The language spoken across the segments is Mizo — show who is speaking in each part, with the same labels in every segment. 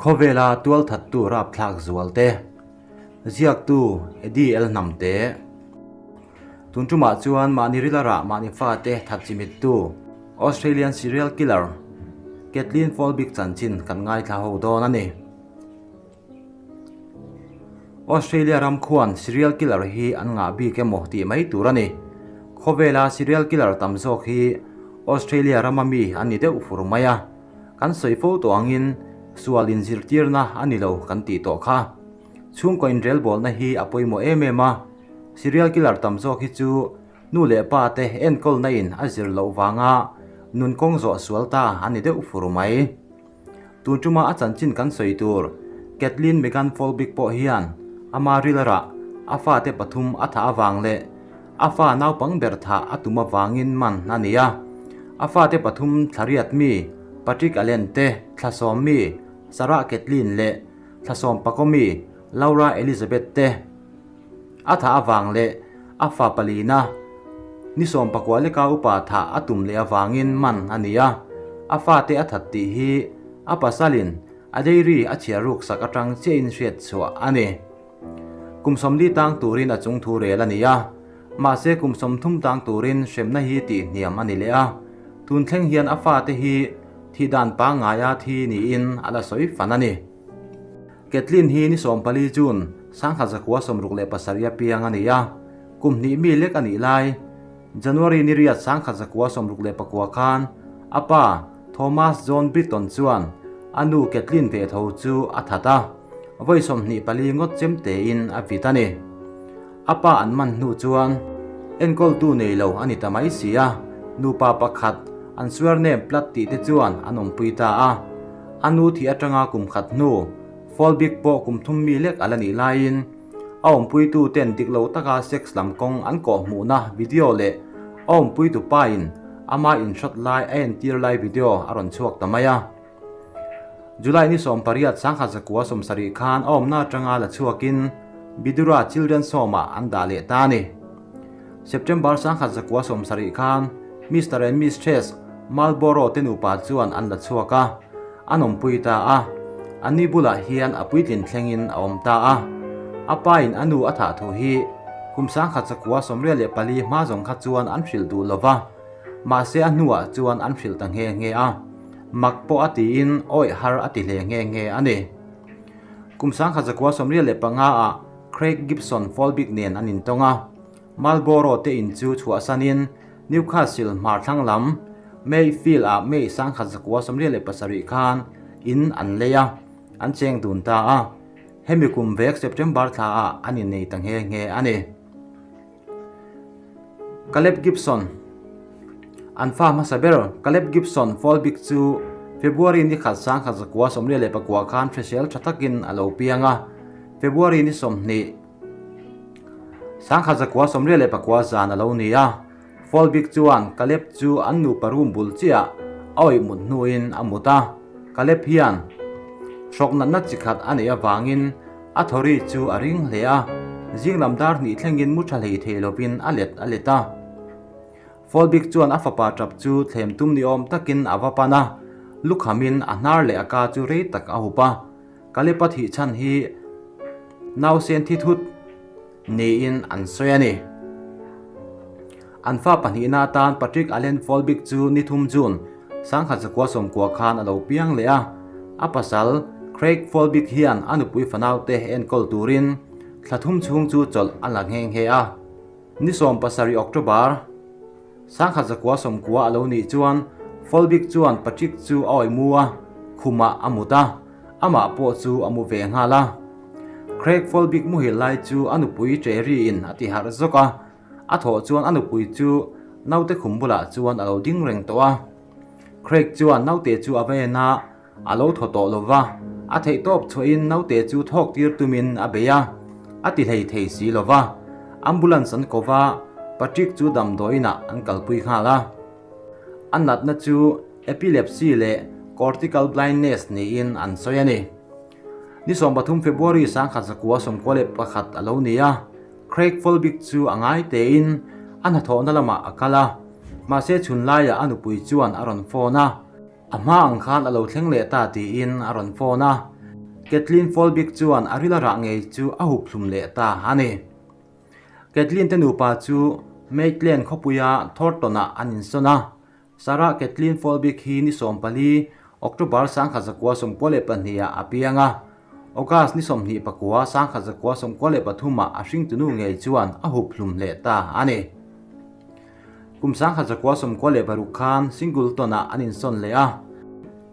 Speaker 1: Khawvela tualthattu rapthlak zualte ziaktu Eddie L Hnamte Tun tumah chuan mahni rila rah mahni fate that chimittu Australian serial killer Kathleen Folbigg chanchin kan ngaithla ho dawn a ni. Australia ram khuan serial killer hi an ngah bik emaw tih mai tur a ni. Khawvela serial killer tam zawk hi Australia rama mi an ni deuh fur mai a. Kan sawi fo tawh angin sual inzirtirna a ni lo kan tih tawh kha. Chhungkaw inrelbawlna hi a pawimawh em em a. Serial killer tam zawk hi chu nu leh pa te enkawlna in a zir loh vanga nun kawng zawh sual ta a ni deuh fur mai. Tun tuma a chanchin kan sawi tur Kathleen Megan Folbigg pawh hian ama rilrah a fate pathum a thah avang leh a fa naupang ber thah a tum avangin man a ni a. A fate pathum thlariat mi Patrick Allen te, thlasawm mi Sarah Kathleen leh thlasawm pakaw mi Laura Elizabeth te a thah avang leh a fa palina ni 19 leka upa thah a tum leh avangin man a ni a, a fate a that tih hi a pasalin a dairy a chhiar ruk sak atang chiahin hriat chhuah a ni. Kum 40 tang turin a chung thu rel a ni a, mahse kum 30 tang turin hremna hi tih hniam a ni leh a, tun thleng hian a fate hi thih dan pangngaia thi niin a la sawi fan a ni. Kathleen hi ni 14 June, 1967 a piang a ni a, kum hnih mi lek a nih lai. January ni riat 1969 khan a pa Thomas John Britton chuan a nu Kathleen ve tho chu a that a, vawi 24 ngawt chem tein a vit a ni. A pa an man hnu chuan enkawltu nei lo a ni ta mai si a, nupa pakhat an surname Platt tih te chuan an awmpui ta a. A nu thih atanga kum khat hnu, Folbigg pawh kum thum mi lek a la nih laiin a awmpuitu ten dik lo taka sex lam kawng an kawh hmuhna video leh a awmpuitu pain ama inhrawt lai a entir lai video a rawn chhuak ta mai a. July ni 18 1970 khan a awmna atanga la chhuakin Bidura Children's Home-ah an dah leh ta a ni. September 1970 khan Mister and Mistress Marlborough te nupa chuan an la chhuak a, an awmpui ta a. Ani bulah hian a puitlin thlengin a awm ta a. A pain a nu a thah thu hi kum 1994 hma zawng kha chuan an hrilh duh lo va, mahse a hnuah chuan an hrilh ta nghe nghe a. Mak pawh a tiin awih har a ti hle nghe nghe a ni. Kum 1995 ah Craig Gibson Folbigg nen an intawng a, Marlborough te in chu chhuahsanin Newcastle hmar thlang lam Mayfield ah May 1997 khan in an lei a, an cheng dun ta a. Hemi kum vek September thla ah an innei ta nghe nghe a ni. Caleb Gibson An fa hmasa ber Caleb Gibson Folbigg chu February ni khat 1999 khan hrisel tha takin a lo piang a, February ni 20 1994 zan a lo ni a. Folbigg chuan Caleb chu an nupa room bul chiah a awih mut hnuin a mut a, Caleb hian hrawk natna chi khat a neih avangin a thawri chu a ring hle a, zing lam dar hnih thlengin mu tha hlei thei lovin a let a let a. Folbigg chuan a fapa tap chu thlem tum ni awm takin a va pan a, lukhamin a hnar leh a ka chu rei tak a hup a. Caleb-a thih chhan hi nausen thi thut niin an sawi a ni. An fa pahnihna atan Patrick Allen Folbigg chu ni thum June 1990 khan a lo piang leh a. A pasal Craig Folbigg hian a nupui fanaute enkawl turin thla thum chhung chu chawlh a la nghe nghe a. Ni 17 October 1990 a lo nih chuan Folbigg chuan Patrick chu a awih mu a, khumah a mut a, amah pawh chu a mu ve nghal a. Craig Folbigg muhil lai chu a nupui Terry in a ti harh zawk a, a thawh chuan a nupui chu naute khum bulah chuan a lo ding reng tawh a. Craig chuan naute chu a va en a, a lo thaw tawh lo va, a theihtawp chhuahin naute chu thawk tir tumin a bei a, a ti hlei thei si lo va. Ambulance an ko va, Patrick chu damdawiinah an kalpui nghal a. A natna chu epilepsy leh cortical blindness niin an sawi a ni. Ni 13 February 1991 a lo ni a, Craig Folbigg chu a ngai tein a hnathawhna lamah a kal a, mahse chhun laiah a nupui chuan a rawn phone a. A hma ang khan a lo thleng leh ta tiin a rawn phone a. Kathleen Folbigg chuan a rila rah ngei chu a hup hlum leh ta a ni. Kathleen te nupa chu Maitland khawpuia Thornton-ah an insawn a. Sarah Kathleen Folbigg hi ni 14, October 1992 ah a piang a. August ni 29, 1993 ah a hringtunu ngei chuan a hup hlum leh ta a ni. Kum 1996 khan Singleton-ah an insawn leh a.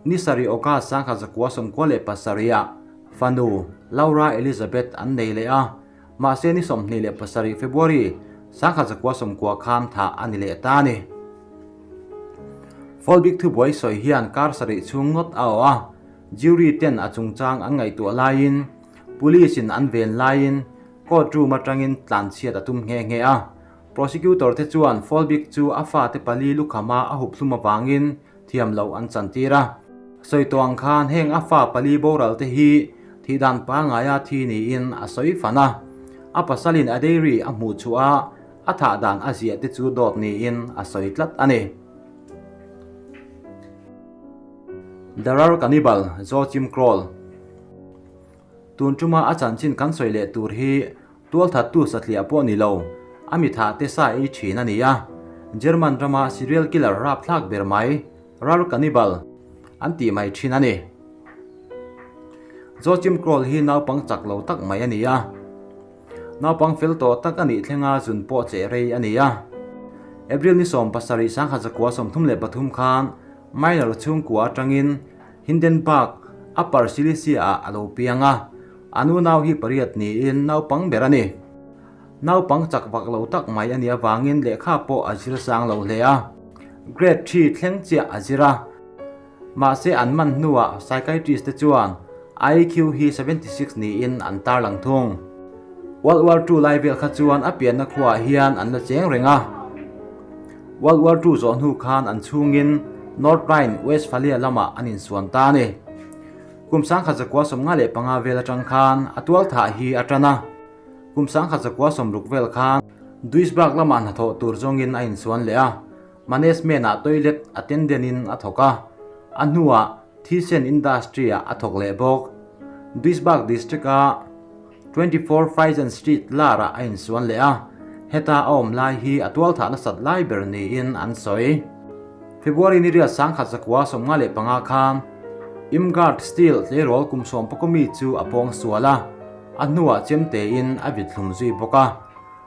Speaker 1: Ni sarih August 1997 ah fanu Laura Elizabeth an nei leh a. Mahse ni 27 February 1990 khan thah a ni leh ta a ni. Folbigg thubuai sawi hian kar sarih chhung ngawt a awh a, jury ten a chungchang an ngaihtuah laiin police in an ven laiin court room atangin tlanchhiat a tum nghe nghe a. Prosecutor te chuan Folbigg chu a fate pali lukhama a hup hlum avangin thiam loh an chantir a. Sawi tawh ang khan heng a fa pali boral te hi thihdan pangaia thi niin a sawi fan a. A pasalin a dairy a hmuh chhuah a, a thah dan a ziah te chu dawt niin a sawi tlat a ni. Darar Cannibal, Joachim Kroll. Tun tuma a chanchin kan sawi leh tur hi Tualthattu satliah pawh ni lo, a mi thah te sa ei thin a ni a. German rama serial killer rapthlak ber mai, Rar Cannibal, an tih mai thin a ni. Joachim Kroll hi naupang chak lo tak mai a ni a. Naupang fel tawh tak a nih thlenga zun pawh cheh rei a ni a. April ni 17 1933 khan Minor chhungkua atangin Hindenburg, Upper Silesia-ah a lo piang a. A nu nau hi pariat niin naupang ber a ni. Naupang chak vak lo tak mai a nih avangin lehkha pawh a zir sang lo hle a. Grade three thleng chiah a zir a. Mahse an man hnuah psychiatrist te chuan IQ hi 76 niin an tarlang thung. World War Two lai vel kha chuan a pianna khuaah hian an la cheng reng a. World War Two zawh hnu khan an chhungin North Rhine-Westphalia lamah an insuan ta a ni. Kum 1955 vel atang khan a tualthah hi a tan a, kum 1960 vel khan Duisburg lamah hnathawh tur zawngin a insuan leh a, management-ah toilet attendant-in a thawk a, a hnuah Thyssen Industry-ah a thawk leh bawk. Duisburg district-a 24 Friesen Street lar-ah a insuan leh a, heta a awm lai hi a tualthah nasat lai ber niin an sawi. February ni riat 1995 khan Irmgard Steel tleirawl kum sawmpakaw mi chu a pawng sual a, a hnuah chemtein a vit hlum zui bawk a.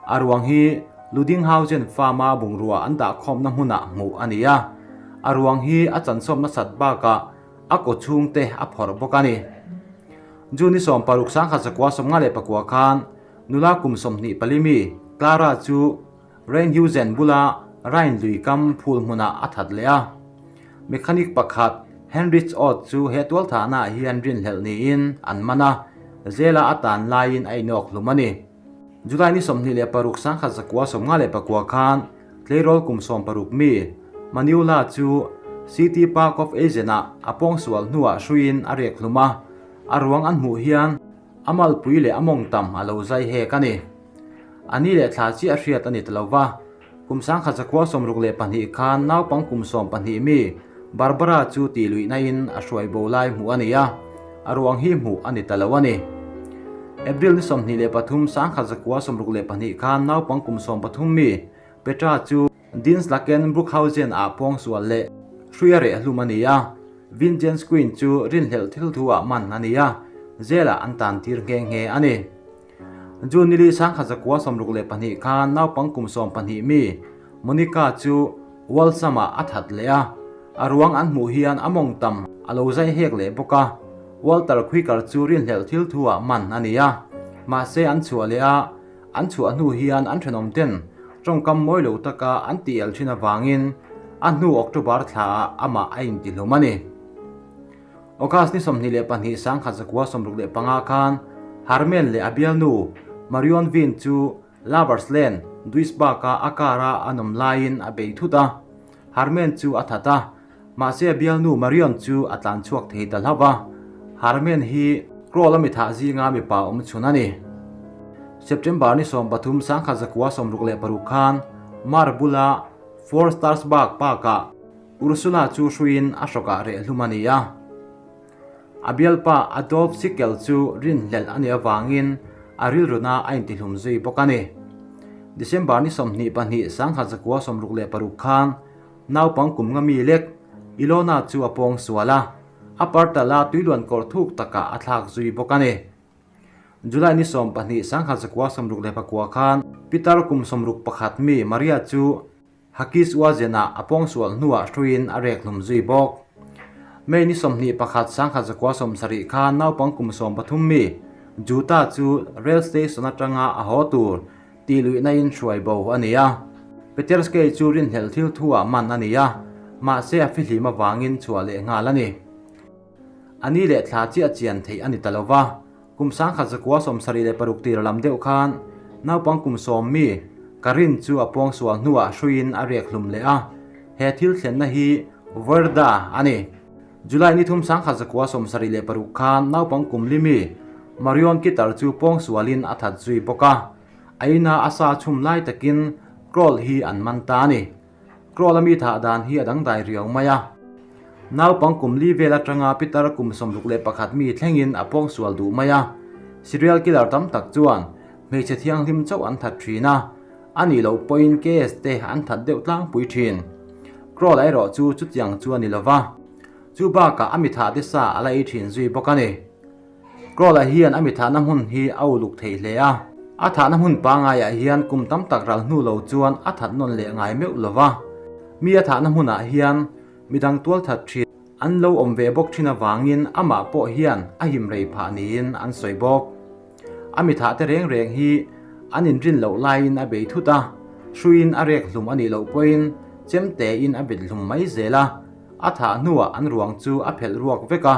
Speaker 1: A ruang hi Ludinghausen farm-a bungrua an dahkhawmna hmunah hmuh a ni a, a ruang hi a chansawm nasat bakah a kaw chhungte a phawrh bawk a ni. June ni 16 1994 khan nula kum 24 mi Clara chu Reinhusen bula Rhine lui kam phul hmunah a that leh a. Mechanic pakhat Heinrich Ott chu he tualthahnaah hian rinhlelh niin an man a, zela a tan laiin a inawk hlum a ni. July ni 26 1954 khan tleirawl kum 60 mi Manuela chu City Park of Eisen-ah a pawngsual hnuah hruiin a rek hlum a, a ruang an hmuh hian a malpui leh a mawng tam a lo zai hek a ni. A ni leh thla chiah hriat a ni ta lo va, kum 1962 khan naupang kum 12 mi Barbara chu tih luihnain a hruai bo lai hmuh a ni a, a ruang hi hmuh a ni ta lo a ni. April ni 23 1962 khan naupang kum 13 mi Petra chu Dinslaken Bruckhausen-ah pawngsual leh hruia reh hlum a ni a, Vincenz Quinn chu rinhlelh thil thu-ah man a ni a, jail-ah an tan tir nghe nghe a ni. June nili 1962 khan naupang kum 12 mi Monica chu Walsam-ah a that leh a, a ruang an hmuh hian a mawng tam a lo zai hek leh bawk a, Walter Quicker chu rinhlelh thil thu-ah man a ni a, mahse an chhuah leh a, An chhuah hnu hian an thenawm ten tawngkam mawi lo taka an tih el thin avangin a hnu October thlaah amah a intihlum a ni. August ni 22 1965 khan Harmen leh a bialnu Marion Veen chu Lovers Lane, Duisburg-a a car-a an awm laiin a bei thut a. Harmen chu a that a, Mahse a bialnu Marion chu a tlan chhuak thei ta hlauh a, Harmen hi Kroll a mi thah zinga mipa awm chhun a ni. September ni 13 1966 khan Mar bula Four Starsburg Park-ah Ursula chu hruiin a hrawkah reh hlum a ni a. A bialpa Adolf Sikel chu rinhlelh a nih avangin a rilruna a intihlum zui bawk a ni. December ni 22 1966 khan naupang kum nga mi lek Ilona chu a pawng sual a, a partala tuiluan kawr thuk takah a thlak zui bawk a ni. July ni 12 1964 khan Pitar kum 61 mi Maria chu Hakis Uazen-ah a pawngsual hnuah hruiin a rek hlum zui bawk. May ni 21 1970 khan naupang kum 13 mi Juta chu rail station atanga a haw tur tih luihna-in hruai bo a ni a. Peterskey chu rinhlelh thil thu-ah man a ni a, mahse a fihlim avangin chhuah leh nghal a ni. A ni leh thla chiah chian theih a ni ta lo va. Kum 1976 tir lam deuh khan naupang kum sawm mi Karin chu a pawngsual hnuah hruiin a riak hlum leh a, he thil thlenna hi Werda a ni. July ni thum 1976 khan naupang kum li mi Marion Kitar chu pawngsualin a that zui bawk a, a ina a sa chhum lai takin Kroll hi an man ta a ni. Kroll-a mi thah dan hi a dangdai riau mai a. Naupang kum li vel atanga pitar kum 61 mi thlengin a pawngsual duh mai a. Serial killer tam tak chuan hmeichhe thianghlim chauh an that thin a, a nih loh pawhin case te an that deuh tlangpui thin. Kroll-a erawh chu chutiang chu a ni lova, chu bakah a mi thah te sa a la ei thin zui bawk a ni. Kroll-a hian a mi thahna hmun hi a uluk theih hle a, a thahna hmun pangaiah hian kum tam tak ral hnu lo chuan a that nawn leh ngai meuh lo va. Mi a thahna hmunah hian midang tual that thin an lo awm ve bawk thin avangin amah pawh hian a him rei phah niin an sawi bawk. A mi thah te reng reng hi an inrin loh laiin a bei thut a, hruiin a rek hlum a nih loh pawhin chemtein a bet hlum mai zel a, a thah hnuah an ruang chu a phelh ruak vek a,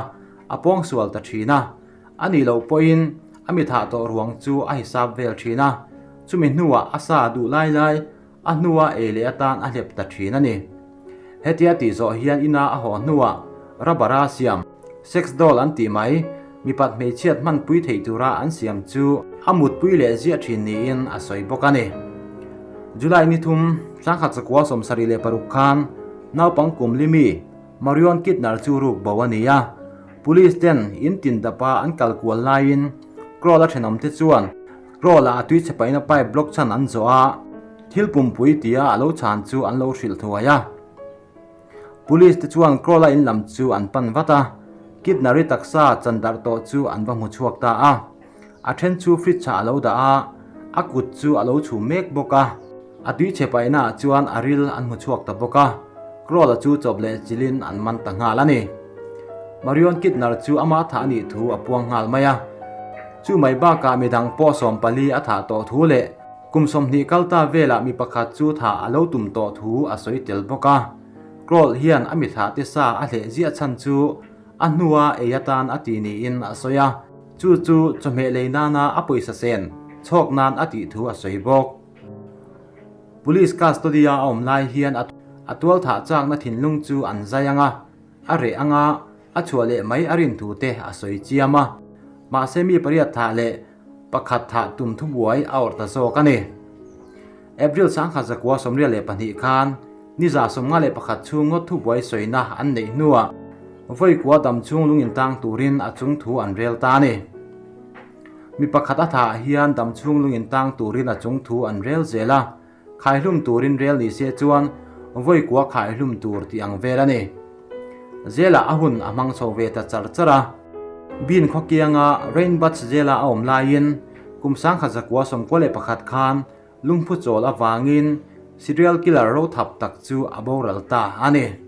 Speaker 1: A pawngsual ta thin a, a nih loh pawhin a mi thah tawh ruang chu a hisap vel thin a, chumi hnuah a sa duh lai lai a hnua ei leh atan a hlep ta thin a ni. Hetia tih zawh hian ina a haw hnuah rubber a siam, sex doll an tih mai, mipat hmeichhiat hmanpui theih tura an siam chu a mutpui leh ziah thin niin a sawi bawk a ni. July ni thum, 1976 khan naupang kum li mi, Marion Kidner chu ruk bo a ni a, Police ten in tin dapa an kal kual laiin Kroll-a thenawmte chuan Kroll-a a tui chhe paihna pipe block chhan an zawh a, thil pumpui tia a lo chhan chu an lo hrilh thuai a. Police te chuan Kroll-a in lam chu an pan vat a, Kidner-i taksa chan darh tawh chu an va hmu chhuak ta a. A then chu fridge ah a lo dah a, a kut chu a lo chhum mek bawk a. A tui chhe paihna ah chuan a ril an hmu chhuak ta bawk a, Kroll-a chu chawp leh chilhin an man ta nghal a ni. Marion Kidner chu ama thah a nih thu a puang nghal mai a. Chu mai bakah midang pawh 14 a thah tawh thu leh kum 20 kal ta velah mi pakhat chu thah a lo tum tawh thu a sawi tel bawk a. Kroll hian a mi thah te sa a hleh ziah chhan chu a hnua ei atan a ti niin a sawi a. Chu chu chawhmeh lei nana a pawisa sen chhawk nan a tih thu a sawi bawk. Police custody-a a awm lai hian a tual thah chakna thinlung chu an zai ang a, a reh ang a, a chhuah leh mai a rin thu te a sawi chiam a. Mahse mi pariat thah leh pakhat thah tum thubuai a awrh ta zawk a ni. April 1992 khan ni 51 chhung ngawt thubuai sawina an neih hnuah vawikua dam chhung lung intang turin a chung thu an rel ta a ni. Mi pakhat a thah hian dam chhung lung intang turin a chung thu an rel zel a, khaihlum turin rel ni se chuan vawikua khaihlum tur tih ang vel a ni. Zelah a hun a hmang chho ve ta char char a. Bin khawkianga Rainbuds zela a awm laiin kum 1991 khan lungphu chawl avangin serial killer rothap tak chu a boral ta a ni.